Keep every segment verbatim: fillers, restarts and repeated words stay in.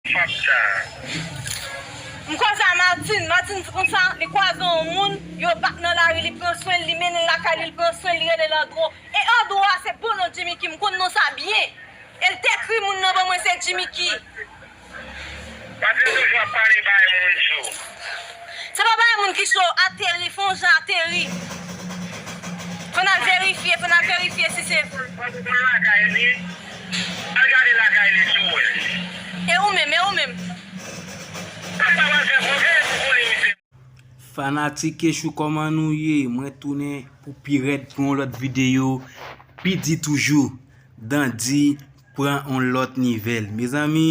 M kwaze a Martine. Martine di konsa, li kwaze yon moun, yo bat nan lari, li pran swen l, li mennen l lakay li, li pran swen l, li rele l Andro. E Andro a se bon non Jimmy Key, m konn non sa byen. E l te ekri moun nan ban mwen, se Jimmy Key. Paske toujou ap pale bay moun cho. Se pa bay moun ki cho, ateri, fè yon jan ateri. Fò n al verifye, fò n al verifye si se. Al gade lakay li si w wè. E ou menm, e ou menm? Papa w al fè pwogrè pou konnen misye. Fanatik Echou, kòman nou ye? Mwen tounen pou pi rèd, pou yon lòt videyo pi di toujou. Dandi pran yon lòt nivèl. Mezanmi,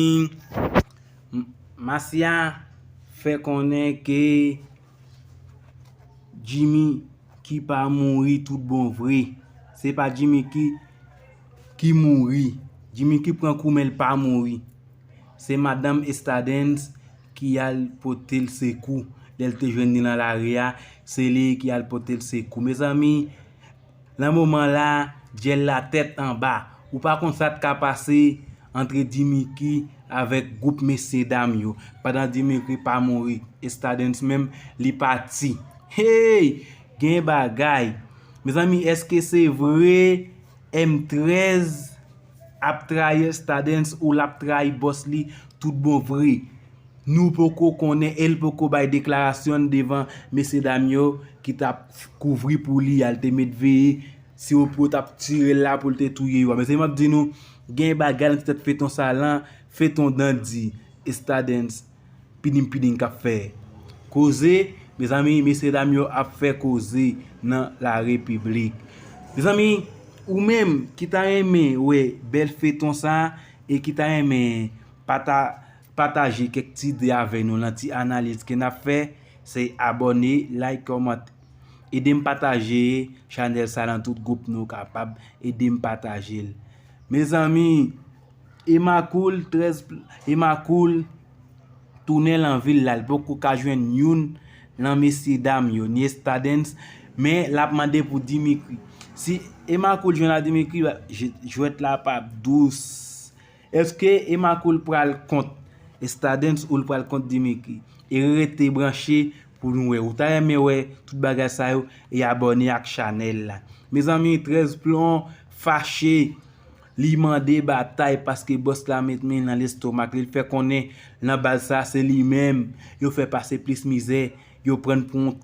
m- Masya fè konnen ke Jimmy Key pa mouri tout bon vre. Se pa Jimmy Key ki mouri. Jimmy Key pran kou, men l pa mouri. Se madanm Estadens ki al pote l sekou. Lè l te jwenn li nan lari a, se li ki al pote l sekou. Mezanmi, nan moman la, dyèl la tèt anba. Ou pa konn sa t ka pase antre Jimmy Key avèk gwoup mesye dam yo. Pandan Jimmy Key pa mouri, Estadens menm, li pati. Hey! Gen bagay. Mezanmi, èske se vre M trèz ap trayi Estadens ou l ap trayi bòs li tout bon vre? Nou poko konnen e l poko bay deklarasyon devan mesye dam yo ki t ap kouvri pou li, al te met veye si yo pou t ap tire l la pou l te touye yo. Mezanmi, m ap di nou, gen bagay nan ti tèt feton sa lan, feton Dandi, Estadens, pidim pidim k ap fè koze. Mezanmi, mesye dam yo ap fè koze nan la repiblik. Mezanmi, ou menm ki ta renmen wè bèl feton sa e ki ta renmen pata- pataje kèk ti ide avè nou nan ti analiz ke n ap fè, se abòne, like, kòmante. Ede m pataje chanèl sa nan tout gwoup nou kapab. Ede m pataje l. Mezanmi, Emma Cool, trèz pl- Emma Cool tounen lan vil la, l poko ka jwenn youn nan mesye dam yo, ni Estadens, men l ap mande pou Jimmy Key. Si Emma Cool jwenn a Jimmy Key, je- jwèt la p ap dous. Èske Emma Cool pral kont Estadens ou l pral kont Jimmy Key? E rete branche pou nou wè. Ou ta renmen wè tout bagay sa yo e abòne ak chanèl la. Mezanmi, trèz Plon fache. Li mande batay paske bòs la met men nan lestomak li. Li fè konnen nan baz sa se li menm yo fè pase plis mizè. Yo pran pou yon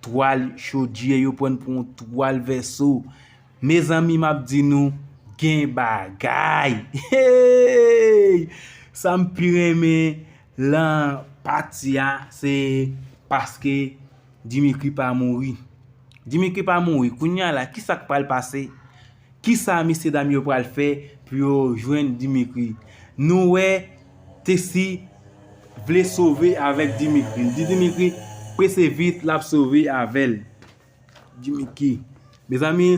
twal chodyè, yo pran pou yon twal vèso. Mezanmi, m ap di nou, gen bagay. Hey! Sa m pi renmen lan pati a, se paske Jimmy Key pa mouri. Jimmy Key pa mouri. Kounye a la, kisa k pral pase? Kisa mesye dam yo pral fè pou yo jwenn Jimmy Key? Nou wè Tessy vle sove avèk Jimmy Key. Li di Jimmy Key prese vit, l ap sove avè l. Jimmy Key. Mezanmi,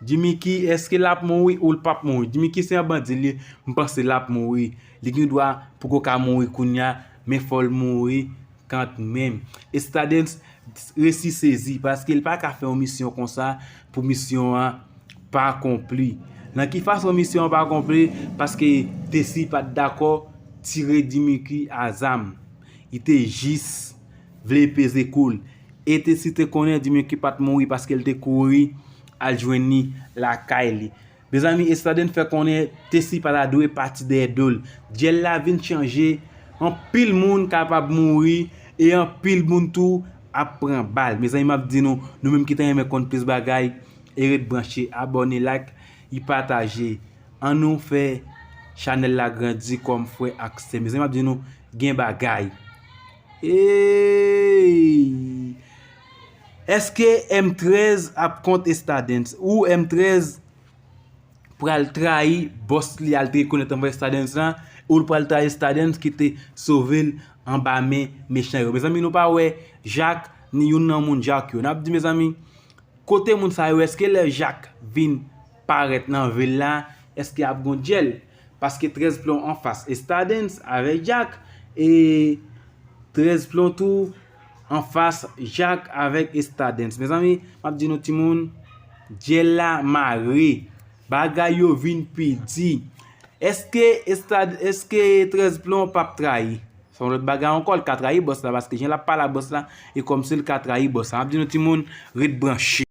Jimmy Key, èske l ap mouri ou l p ap mouri? Jimmy Key se yon bandi li, m panse l ap mouri. Li gen dwa poko ka mouri kounye a, men fò l mouri kanmenm. Estadens resi sezi paske l pa ka fè yon misyon konsa pou misyon an pa konpli. Nan ki fason misyon an pa konpli? Paske Tessy pa t dakò tire Jimmy Key a zam. Li te jis vle peze kou l. E Tessy te konnen Jimmy Key pa t mouri paske l te kouri al jwenn li lakay li. Mezanmi, Estadens fè konnen Tessy pa ta dwe pati dèyè do l. Dyèl la vin chanje. Anpil moun kapab mouri e anpil moun tou ap pran bal. Mezanmi, m ap di nou, nou menm ki ta renmen konn plis bagay, e ret branche, abòne, like, e pataje. Ann nou fè chanèl la grandi kòm frè ak sè. Mezanmi, m ap di nou, gen bagay. Ey! Èske M trèz ap kont Estadens? Ou M trèz pral trayi bòs li al te rekonèt anvan Estadens lan? Ou l pral trayi Estadens ki te sove l anba men mechan yo? Mezanmi, nou pa wè Jak ni youn nan moun Jak yo. N ap di, mezanmi, kote moun sa yo? Èske lè Jak vin parèt nan vil la, èske ap gon dyèl? Paske trèz Plon anfas Estadens avèk Jak, e trèz Plon tou anfas Jak avèk Estadens. Mezanmi, m ap di nou timoun, dyèl la mare. Bagay yo vin pi di. Èske Estad, èske trèz Plon p ap trayi? Se yon lòt bagay ankò, l ka trayi bòs la, paske jan l ap pale a bòs la, e kòmsi l ka trayi bòs la. M ap di nou timoun, ret branche.